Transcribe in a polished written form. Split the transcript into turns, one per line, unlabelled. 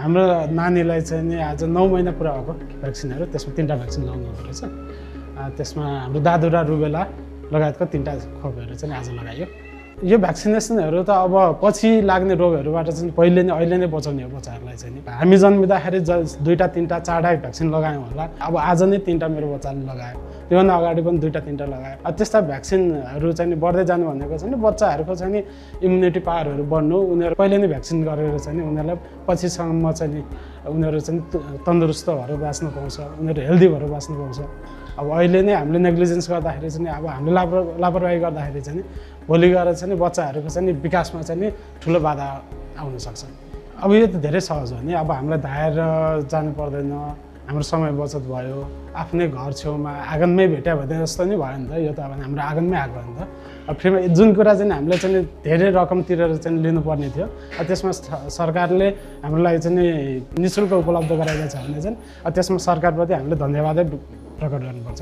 हाम्रो नानीलाई चाहिँ नि आज 9 महिना पुरा भएको भ्याक्सिनहरू, त्यसमा 3टा भ्याक्सिन लगाउनु रहेछ। त्यसमा हाम्रो दादु र रुबेला लगायतको 3टा खोपहरू चाहिँ आज लगाइयो। यो भ्याक्सिनेसनहरू त अब पछि लाग्ने रोगहरूबाट चाहिँ अहिले नै बचाउने हो बच्चाहरूलाई चाहिँ नि। हामी जन्मिँदाखेरि 2टा 3टा 4टा भ्याक्सिन लगायौँ होला, अब आज नै 3टा मेरो बच्चाले लगायो, त्योभन्दा अगाडि पनि 2टा 3टा लगायो। अब त्यस्ता भ्याक्सिनहरू चाहिँ नि बढ्दै जानु भनेको चाहिँ नि बच्चाहरूको चाहिँ नि इम्युनिटी पावरहरू बढ्नु, उनीहरू पहिले नै भ्याक्सिन गरेर चाहिँ नि उनीहरूलाई पछिसम्म चाहिँ नि उनीहरू चाहिँ तन्दुरुस्त भएर बाँच्न पाउँछ, उनीहरू हेल्दी भएर बाँच्न पाउँछ। अब अहिले नै हामीले नेग्लिजेन्स गर्दाखेरि चाहिँ अब हामीले लापरवाही गर्दाखेरि चाहिँ भोलि गएर चाहिँ बच्चाहरूको चाहिँ विकासमा चाहिँ नि ठुलो बाधा आउन सक्छ। अब यो त धेरै सहज हो नि, अब हामीलाई धाएर जानु पर्दैन, हाम्रो समय बचत भयो, आफ्नै घर छेउमा आँगनमै भेट्या भने जस्तो नि भयो नि त। यो त अब हाम्रो आँगनमै आएको हो नि त। अब फ्रीमा जुन कुरा चाहिँ हामीले चाहिँ धेरै रकम तिरेर चाहिँ लिनुपर्ने थियो, त्यसमा सरकारले हाम्रो लागि चाहिँ निःशुल्क उपलब्ध गराइदिएको छ भने चाहिँ त्यसमा सरकारप्रति हामीले धन्यवादै प्रकट गर्नुपर्छ।